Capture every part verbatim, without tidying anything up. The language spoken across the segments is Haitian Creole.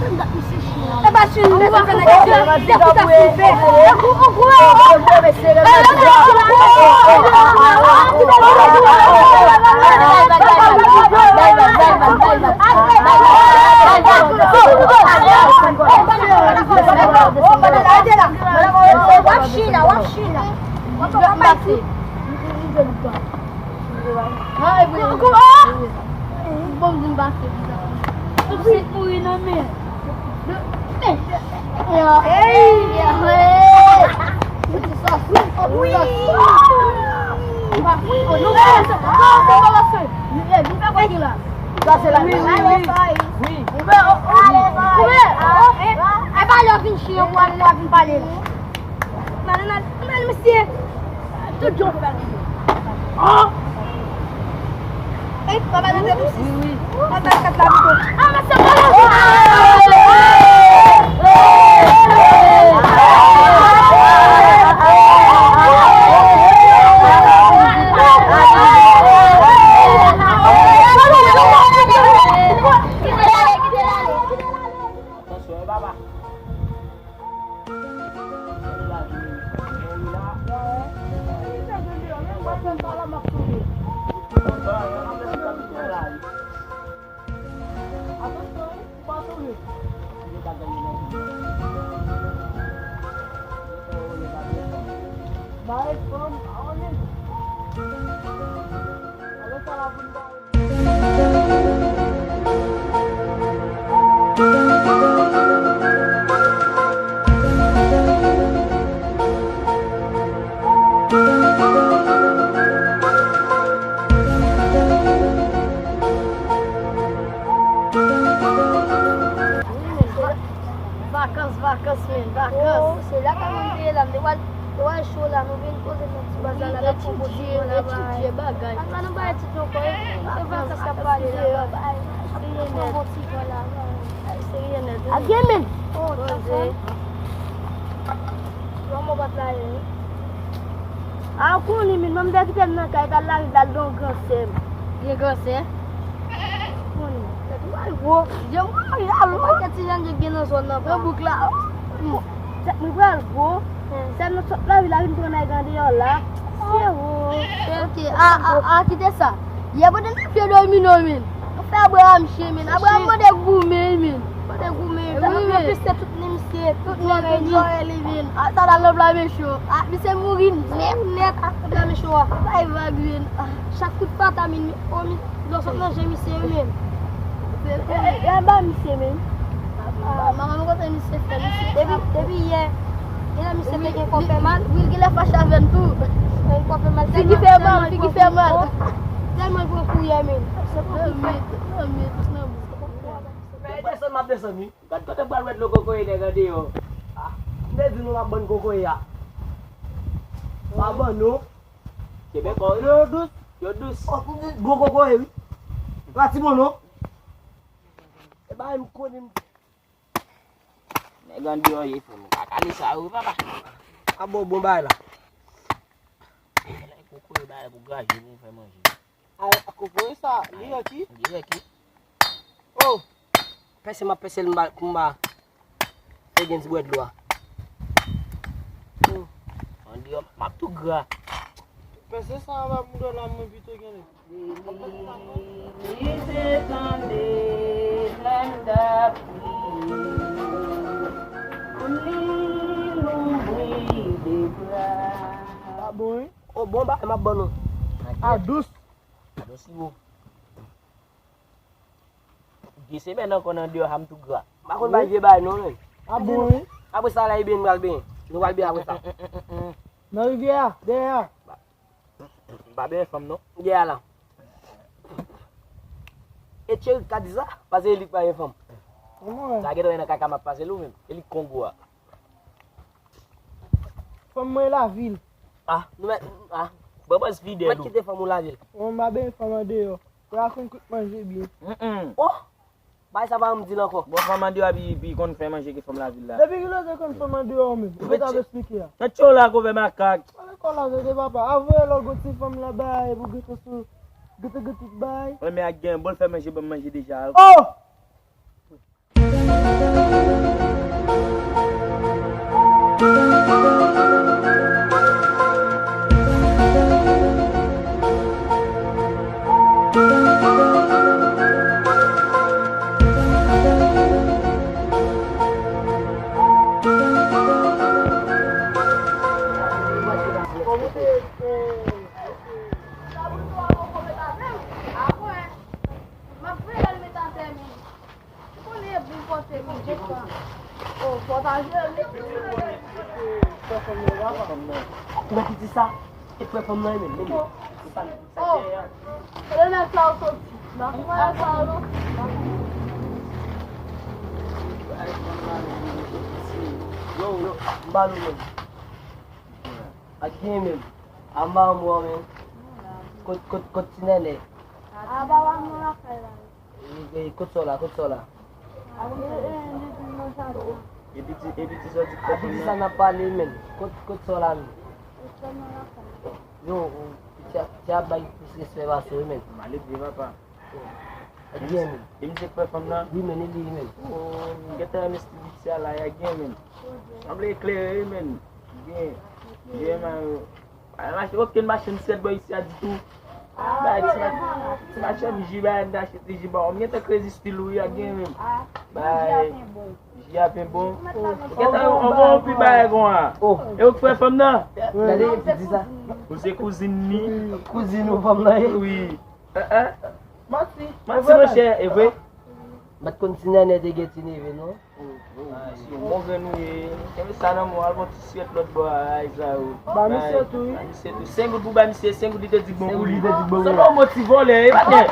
E pa si nou fè nan kèk jan, se pou sa sou fè. W ap china, w ap china. W ap pase. Ay, wi. Bon, m vin pase. Tout sèt mouri nan men. Hey! Wi! Sa se la. Wi, wi, wi. Wi. Wi. Wi. Ay, pa lè w vin chire pou al, pou al vin pale la. Nan, nan, nan, nan, misye. Tout jan w fè l. Oh! Ey, papa nan de pou sis. Wi, wi. Papa kat la pito. Ah, mesye, pale. Atansyon, wi, papa. Vakans, vakans, men, vakans. Oh, se la ka moun te ye la, m te wè l. Yo wè cho la, nou vin poze nan ti baz la, n ap pran bon ti jan la bay. Atla nou bay ti jan ankò, e vakans k ap pale la, bay. Pran bon ti jan la, bay. Serye nèt, wi. Ak gen men. Oh, poze. Yon mò bat la ye, wi. A, ou konnen, men, manm te kite m nan kay, t al lari, t al don gran sè m. Gen gran sè? Konnen. Tèt ou al gwo. Je m al alò. Ou pa ti jan je gen nan zòn nan, gran bouk la. Tèt mwen pral gwo. Sè m nan sot lari la vin pran nèg andeyò la. Sero. Ok, a, a, a, kite sa. Yè pote nan pye domino, men. Ou fè Abraham chyen, men. Abraham mande goumen, men. Mande goumen, men. Wi, men. Anplis, se tout ni misye, tout ni misye. Tout ni misye, men. A, sa la lòv la, men cho. A, misye mouri nèt. Nèt, a, lòv la, men cho a. Bay vag, men. A. Chak kout pata, men, o, men. Lè w sot nan je misye yo menm. E, e, e, ba misye menm. A, manman m kote misye fè misye. Depi, depi yè, yè misye te gen kò fè mal. Wi, l genlè fache avè n tou. Gen kò fè mal. Figi fè mal, figi fè mal. Tèlman l pran kou yè menm. Se pa kou fè. Nan men, nan men. Men e desann m ap desann, wi. Gad kote m pral wèt lo kokoye nèg andeyò. A, m te di nou m ap bann kokoye a. M ap ban nou. Kebekò, yo dous, yo dous. O, gwo kokoye, wi. Pa timoun, non. E ba m konnen m. Nèg andeyò ye, frè m. Kaka li sa, wi, papa. A bon, bon bagay la. Kokoye bagay pou graje, pou fè manje. A, kokoye sa, li rèk, wi. Li rèk, wi. O! Pèse m ap pèse l m ba, pou m ba Fè gen ti bwè dlo a. O. Andeyò, m ap tou gra. Pèse sa anba mouda la, mwen pito gen li. Li se tande lè m t ap kriye. Li louvri de bra. Pa bon, wi. O, bon bagay m ap ban nou. A dous. Dlo siwo. De semèn ankò nan deyò a, m tou gra. M pa konn bay vye bagay non, men. A bon, wi. Apre sa la, ebyen, nou pral benyen. Nou pral benyen apre sa. Nan rivyè a, dèyè a. M pa benyen fanm, non. Dèyè a la. E Tcheri k ka di sa, paske e li k pa gen fanm. Sa gentan wè nan kaka m ap pase l ou menm. E li k Kongo a. Fanm mwen lavil. A, nou mèt, a. Bon, baz fidèl ou. Mèt kite fanm ou lavil. Mwen m pa benyen fanm andeyò. Pou l a konn kout manje byen. Mm, mm. O! Bagay sa pa janm di l ankò. Bon, fanm andeyò a pi, pi konn fè manje ke fanm lavil la. Depi kilè w te konn fanm andeyò menm? Ou pa t ap esplike a. Nan tchò la, kovè makak. Pale kò la, tande papa. A voye lòt gwo ti fanm la bay pou gete sou, gete, gete bay. Wi, men ak gen bon l fè manje, ban m manje deja. O! Ou twa poko met atè, a mwen. M ap veye l met atè, men. Ou konnen e bon pòte, men. O, pòtaje, men. Ou wè ki di sa? E frè fanm nan, men, men, men. Sa gen an. Kote nèg sa yo soti? M pa konn kote nèg sa yo, non. Yo, yo, m ba nou, men. Ak gen, men. A m ba m wè, men. Kot, kot, kot ti nènè? A, papa m nan lakay la. E, e, kot sa w la, kot sa w la? E, e, depi nan jaden. Epi ti, epi ti sòti. Epi ti sa n ap pale, men. Kot, kot sa w la, men? Yo, ti a, ti a bay plis respè pase w, men. Malede, papa. Ebyen, men. E misye k fè fanm nan? Wi, men, e li, men. O, m gentan renmen stil piti a la, a gen, men. Sanble eklere, men. Gen. Gen, men. Pa gen machin, okenn machin sèt bò isi a ditou. Bay ti ma-, ti machann ji, bay n achte ti ji ba w. M gentan krezi stil ou, a gen menm. Bay ji a pen bon. Gentan yon bon pi bay kon a. E ou k fè fanm nan? Gade, li di sa. Ou se kouzin li? Kouzin ou fanm nan ye? Wi. Manti. Manti, monchè, e vre? M pa t konn si Nènè te gen ti neve, non. Yon bon grenn ou ye. Kenbe sa nan men w, al pran ti syèt lòt bò a, ay sa yo. Ba misye tou, wi. Ba misye tou. Senk goud pou ba misye, senk goud li te di k bon pou li. Senk goud li te di k bon pou li. Sa pa yon moti vòlè, e pa gen.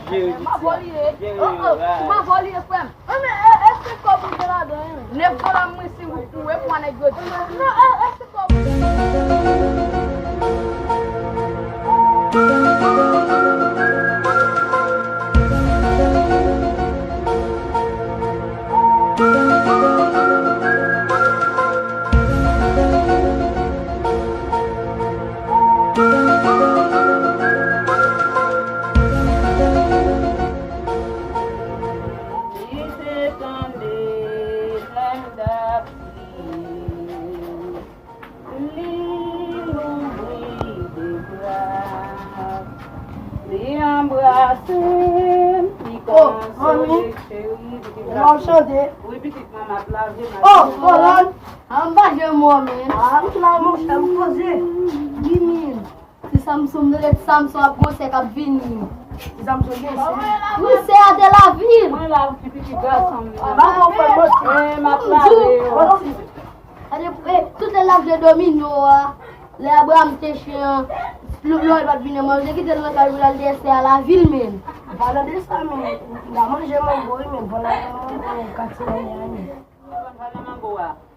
Jere misye. Jere yo, ay. M a vòlè, frè m. An, men, e, èske kòb ou gen ladan, wi? Nèf dola mwen, senk goud pou, e pou nèg yo di. Non, e, èske Li te tande lè m t ap kriye. Li louvri de bra, li anbrase m, li konsole cheri. Pitit m ap chante. Wi, pitit mwen, m ap lave, m ap lave. Oh, Kolòn, an pa janm wè, men. Ah, m la, monchè, m poze. Wi, men. Ti Samson, m tande ti Samson ap gon sè k ap vini. Ti Samson gen sè? Wi, sè a te lavil. Mwen la, ti pitit gason m nan. Ba mwen fè moti. Eh, m ap lave yo. Gade, eh, tout lè l ap jwe domino a, lè Abraham te chen an, lò, lò l pa t vin nan manje, kite l nan kay pou l al dèyè sè a lavil, men. Palan de sa, men, m ta manje mango, wi, men, bon, la, mango, katye, men, men.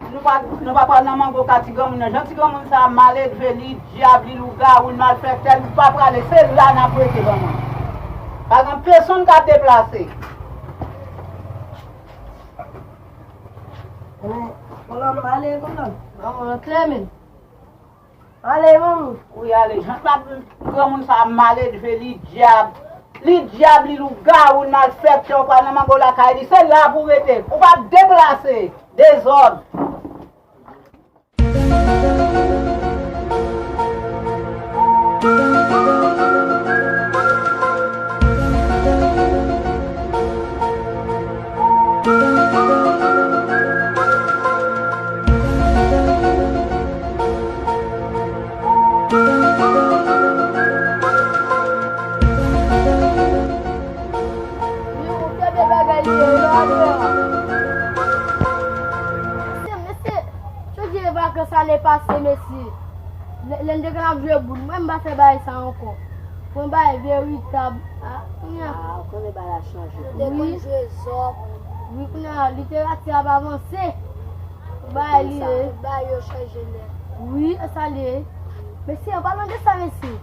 Nou pa, nou pa pral nan mango ka ti granmoun nan. Jan ti granmoun sa a maledve, li dyab, li lougawou, li malfektè, nou pa prale. Se la n ap rete, granmoun. Pa gen pèsonn k ap deplase. Kolòn, ale, Kolòn. Granmoun an klè, men. Ale, manmi. Wi, ale. Jan sa granmoun sa a maledve, li dyab. Li dyab, li lougawou, li malfektè, ou pral nan mango lakay li. Se la pou w rete. Ou p ap deplase. Dezòd. Mesye, mesye, mesye, chonje vakans ane pase, mesye. Lè, lè n te konn ap jwe boul, mwen m pa fè bagay sa ankò. Fò yon bagay veritab. Ah, kounye a. Ah, ou konnen bagay la chanje. Nou te konn jwe zòb. Wi, kounye a, literati ap avanse. Bagay li ye. Tout bagay yo chanje nèt. Wi, e sa li ye. Mesye, an palan de sa, mesye.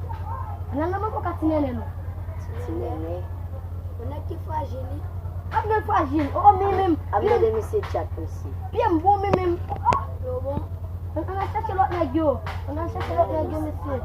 Ann al nan mango ka ti Nènè non. Ti Nènè. Yon nèg ki frajil, wi. Ap nèg frajil. Oh, men menm. Ap gade mesye tchat, mesye. Pye m bon, men menm. Yo bon. Ann, ann al chèche lòt nèg yo. Ann al chèche lòt nèg yo, mesye.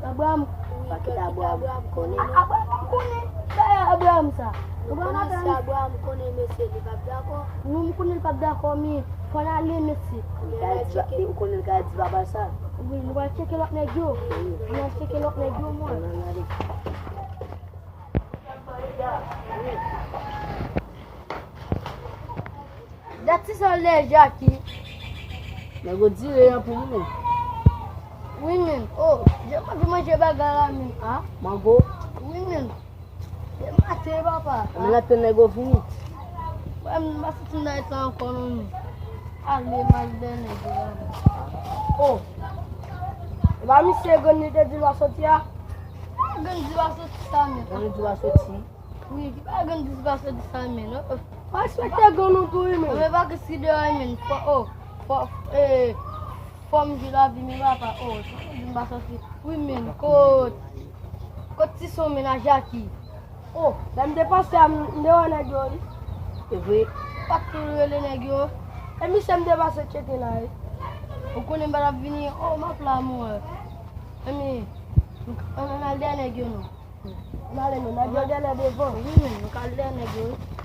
Abraham. Wi, pa kite Abraham konnen, non. Abraham konnen. Dayè Abraham sa. Nou konnen si Abraham konnen mesye, li p ap dakò. Nou, m konnen li p ap dakò, men fò n ale, mesye. Li ka di, ou konnen li ka di papa sa. Wi, nou pral tcheke lòt nèg yo. Nou pral tcheke lòt nèg yo, mwen. Dat ti sa lè Jackie. Nèg yo dire anpil, men. Manje bagay la, men. A? Mango? Wi, men. E maten, papa. Men l ap tann nèg yo vini. Mwen, m pa santi m nan eta ankò, non, men. Ale, m al dèyè nèg yo la, men. O. E pa misye grann li te di l pa soti a? Grann di pa soti sa, men. Grann di pa soti. Wi, ki pa grann di pa soti sa, men. O, o. Pa respekte grann ou tou, wi, men. Men pa kis ki deyò, wi, men. Fò, o, fò, e, fò m jwi lavi, men papa, o, sa vle di m pa soti. Wi, men, kot, kot ti son, men, a Jaki? O, lè m te pase a, m, m te wè nèg yo, wi. Se vre? Pa t tou rele nèg yo. E misye m te pase tcheke la, wi. Ou konnen m pa t ap vini, o, m ap la, mwen. Enben, ann, ann al dèyè nèg yo, non. Ann ale, non, nèg yo genlè devan. Wi, men, nou ka al dèyè nèg yo, wi.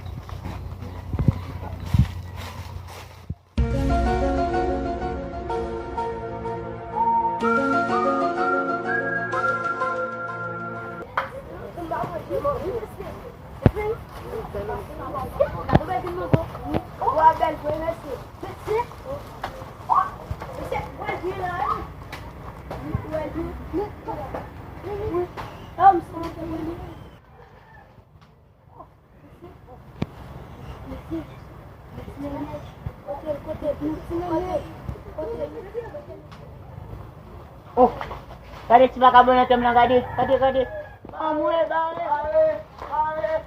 Oh, gade ti vakabon nan tèm lan, gade, gade, gade. Anmwe, bare, bare, bare.